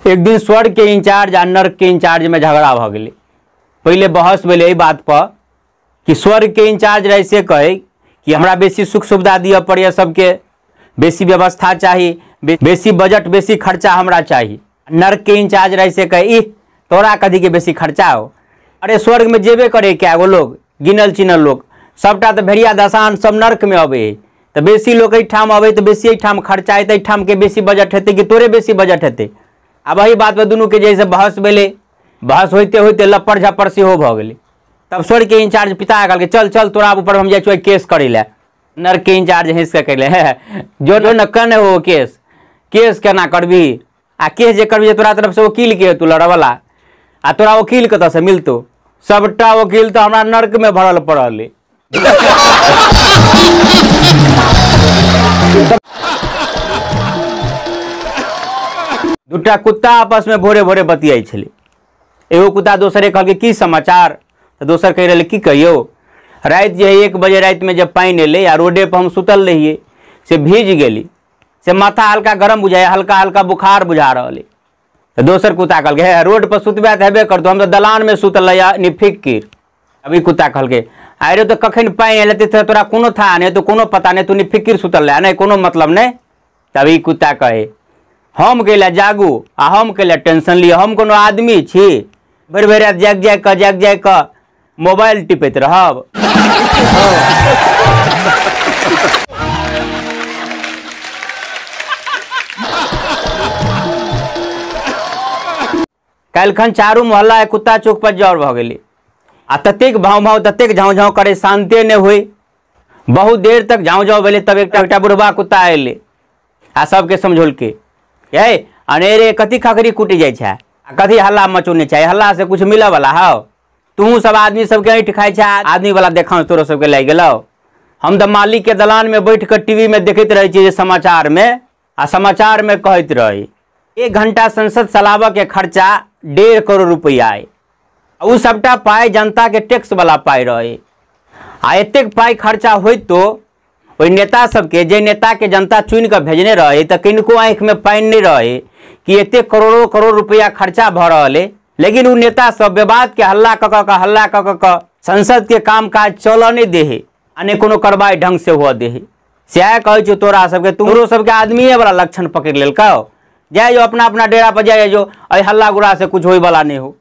एक दिन स्वर्ग के इंचार्ज आ नर्क के इंचार्ज में झगड़ा भ गेलै। पहिले बहस भेलै एहि बात पर कि स्वर्ग के इंचार्ज रहे से कहे कि हमरा बेसी सुख सुविधा दिअ पड़ैए, सबके बेसी व्यवस्था चाही, बेसी बजट बेसी खर्चा हमरा चाही। नर्क के इंचार्ज रहे से कहे ई तोरा कथी के बेसी खर्चा हो, अरे स्वर्ग में जेबे करे क्या गो लोग, गिनल चिनल लोग सबटा तो भेड़िया दसान सब नर्क में अबे, तो बेसी लोग एहिठाम अबे तो बेसी एहिठाम खर्चा हेतै, एहिठाम के बेसी बजट हेतै कि तोरे बेसी बजट हेतै। आब एहि बात पर दुनू के जैसे बहस भेलै, बहस होइते होइते लपड़ झपड़ सेहो भऽ गेलै। तब स्वर्ग के इंचार्ज पिता कहलकै चल चल तोरा ऊपर हम जाइ छियौ केस करै लए। नर्क के इंचार्ज हँसि कऽ कहलै हे जो जो न कने हो केस, केस केना करबी, आ केस जे करबी तोरा तरफसँ वकील के हेतौ लड़ऽवला, आ तोरा वकील कतऽसँ मिलतौ, सबटा वकील तऽ हमरा नर्क में भरल पड़ल अइ। दूटा कुत्ता आपस में भोरे भोरे बतियाइ छलै। एगो कुत्ता दोसरे कहलकै की समाचार, तऽ दोसर कहि रहलै की कहियौ, राति जे 1 बजे राति में जब पानि एलै आ रोडे पर हम सुतल रहियै से भीज गेली, से माथा हल्का गरम बुझाइ, हल्का हल्का बुखार बुझा रहल अइ। तऽ दोसर कुत्ता कहलकै हे रोड पर सुतबे तऽ हेबे करतौ, हम तऽ दलान में सुतल रहियै निफिकिर। अभी कुत्ता कहलकै अरे तऽ कखन पानि एलै तऽ तोरा कोनो था नहि, तो कोनो पता नहि, तू निफिकिर सुतल रहै, नहि कोनो मतलब नहि। तभी कुत्ता कहे हम कैला जागू आ हम कैला टेंशन लिअ, हम कोनो आदमी छी, भरि भरि राति जागि जागि कऽ जागि जागि कऽ मोबाइल टिपैत रहब। काल्हिखन चारू मोहल्ला कुत्ता चौक पर जर भऽ गेलै आ ततेक भाव भाव ततेक झाँव झाँव करे शान्ते नहि होइ। बहुत देर तक झाँव झाँव भेलै, तब एकटा एकटा बुढ़बा कुत्ता अयलै आ सबके समझौलकै, हे अनेरे कथी खखरी कुटि जाइ छै आ कथी हल्ला मचौने छै, हल्ला से कुछ मिलऽ वाला हौ, तू सब आदमी सबके ऐंठ खाइ छै, आदमी वाला देखाउ तोरो सबके लागि गेलौ। हम तऽ मालिक के दलान में बैठ कऽ टीवी में देखैत रहै छियै जे समाचार में, आ समाचार में कहैत रहै 1 घंटा संसद चलाबऽ के खर्चा 1.5 करोड़ रुपैआ अइ, ओ सबटा पाइ जनता के टैक्स वाला पाइ रहै, आ एतेक पाइ खर्चा होइतो ओहि नेता सबके, जे नेता के जनता चुनि कऽ भेजने रहै तऽ किनको आँखि में पानि नहि रहै कि एतेक करोड़ो करोड़ रुपैआ खर्चा भऽ रहल अइ, लेकिन ओ नेता सब विवाद के हल्ला कऽ कऽ कऽ हल्ला कऽ कऽ कऽ संसद के काम काज चलऽ नहि दे है आ नहि कोनो कार्रवाई ढंग से हुअ दे है। सएह कहै छियौ तोरा सबके, तोरो सबके आदमीए वाला लक्षण पकड़ि लेलकौ, जाइ जो अपना अपना डेरा पर जाइ जो, एहि हल्ला गुल्ला से कुछ होय वाला नहि हो।